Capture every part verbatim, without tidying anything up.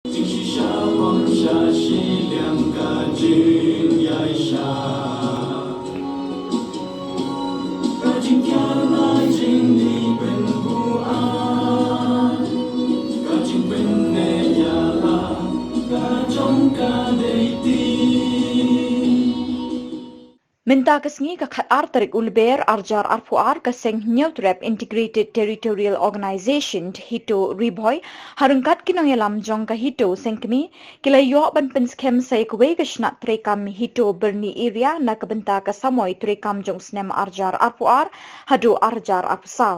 Jingshisha pang sha shiliang ka jingïaishah. Ka jingkiar na jingdih pynbuaid. Ka jingpynneh ïa la ka jong ka dei ti. Mynta ka sngi ka khat ar tarik u Lber arjar arphew ar ka seng Hynñiewtrep Integrated Territorial Organization HITO Ri Bhoi ha ryngkat ki nongïalam jong ka HITO Sengkmie ki la ïoh ban pynskhem sa ïa kawei ka shnat treikam HITO Byrni Area na ka bynta ka samoi treikam jong u snem arjar arphew ar haduh arjar arphew saw.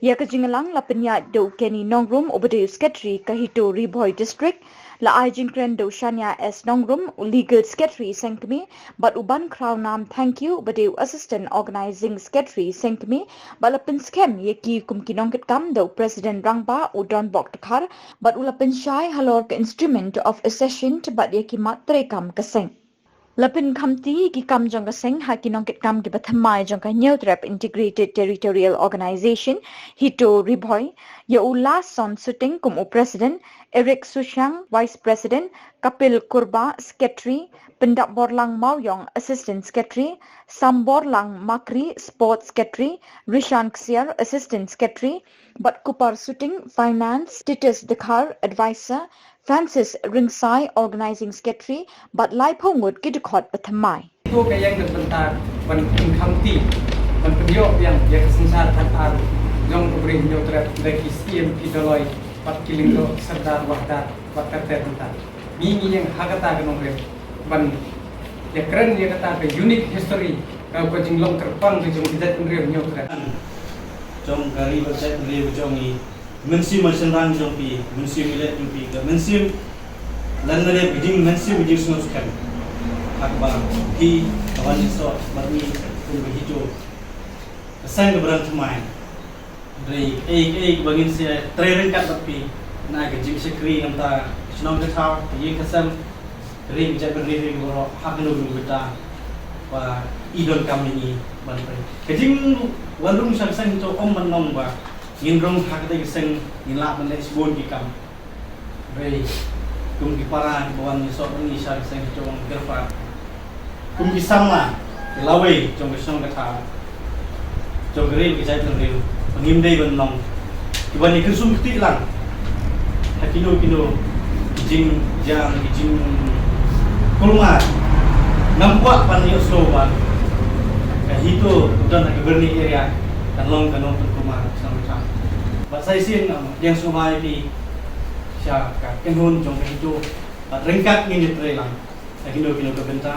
Ïa ka jingïalang la pynïaid da u Kenny Nongrum uba dei u Secretary ka HITO Ri Bhoi District, la ai jingkren da u Shania S Nongrum u Legal Secretary Sengkmie, bad u Ban Khrawnam Thangkhiew uba dei u Assistant Organising Secretary Sengkmie, bad la pynskhem ïa ki kum ki nongkitkam da u President Rangbah u Donbok Dkhar, bad u la pynshai halor ka Instrument of Accession bad ïa ki mat treikam ka seng. La pynkhamti ki kam jong ka seng ha ki nongkitkam kiba thymmai jong ka Hynñiewtrep Integrated Territorial Organization, HITO Ri Bhoi, ïa u Lason Suting kum u President, Eric Sushiang, Vice President, Kapil Kurbah, Secretary, Pyndapborlang Mawïong, Assistant Secretary, Samborlang Makri, Sports Secretary, Rishan Ksiar, Assistant Secretary, bad Kupar Suting, Finance, Titus Dkhar, Advisor, Francis Ringsai, Organising Secretary, bad laiphew ngut ki dkhot ba thymmai. To ka ïeng ka bynta ban pynkhamti, ban pynïoh biang ïa ka synshar thad ar jong ka Bri Hynñiewtrep da ki siem ki doloi bad ki lyngdoh Sardar Wahdar bad ka ter bynta. Ngi ngi ïeng ha kata ka nongrim ban ïakren ïa kata ka unique history ka, ka jinglong kyrpang ka jong ka jaitbynriew Hynñiewtrep. Jong ka ri bad jaitbynriew jong ngi, mynsiem ba shynrang jong phi, mynsiem ïaleh jong phi, ka mynsiem lane ka jing mynsiem ka jingsngewskhem. Ha kaba phi ka wan ïasoh bad ngi kum ka HITO, ka seng kaba dang thymmai. Hynrei kaei kaei kaba ngin sa trei ryngkat bad phi, na ka jingshakri na ka bynta ka shnong ka thaw, ka ïing ka sem, ka ri ka jaitbynriew baroh ha kano kano ka bynta ba i donkam ïa ngi ban trei. Ka jingwan rung sha ka seng to ym ban long ba ngin rung ha katei ka seng ngin lah ban leh shibun ki kam. Hynrei kum ki para kiba wan ïasoh bad ngi sha ka seng HITO Ri Bhoi, kum ki samla ki lawei jong ka shnong ka thaw, jong ka ri ka jaitbynriew, ba ngim dei ban long kiba ïa kyrsum kti lang ha kino kino ki jingjia, ki jingkulmar. Ngam kwah ban ïohsngew ba ka HITO don ha ka Byrni area kan long ka nongpynkulmar shnong ka thaw. Bad sa shisien nga ïeng sngewbha ïa phi sha ka kynhun jong ka HITO, bad ryngkat ngin ïatrei lang ha kino kino ka bynta.